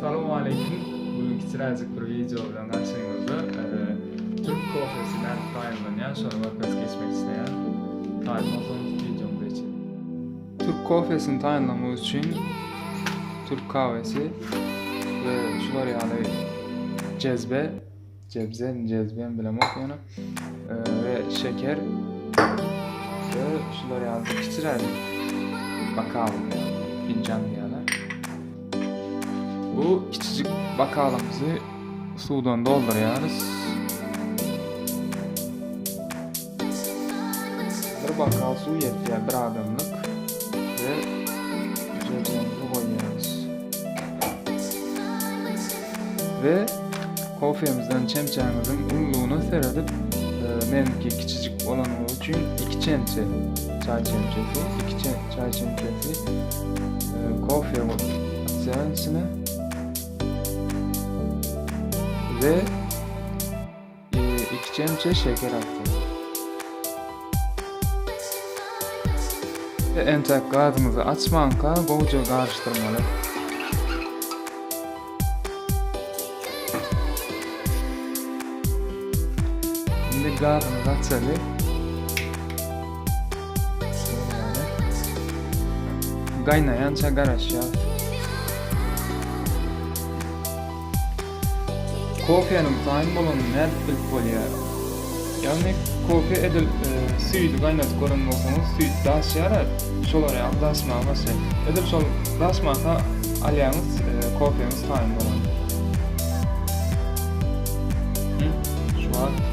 Salowmaleýkim. Bugün kiçiräjik bir wideo bilen garşyňyzda. Türk kofesi nädip taýynlanýar, şony görkezip geçmek isleýän. Taýyn bolsaňyz wideomyza geçeliň. Türk kofesini taýynlamak üçin türk kahwesi we şular ýaly jezbe, jebze, jezbe bilemok ýöne we şeker we şular ýaly kiçiräjik bokal, finjan diýýärler. Bu kiçijik bokalymyzy suwdan doldurýarys. Bir bokal suw ýetýär bir adamlyk we jebzemizi goýýarys. We kofemizden çemçäňiziň ululygyna seredip, e, meniňki kiçijik bolany üçin 2 çemçe çaý çemçesi, 2 çaý çemçesi e, kofe atýaryn içine. We 2 çemçe şeker atýaryn. Entek gazyňyzy açmanka gowja garyşdyrmaly. Indi gazymyzy açaly. Gaýnaýança garaşýas. Kofeniň taýyn bolanyny nädip bilip bolýar? Ýagny kofe edil e, süýdi gaýnadyp gören bolsaňyz, süýt daşýar, şolar ýaly daşmaga başlaýar. Edil şol daşmasa alýaňyz, e, kofeňiz taýyn bolan. Şu wagt.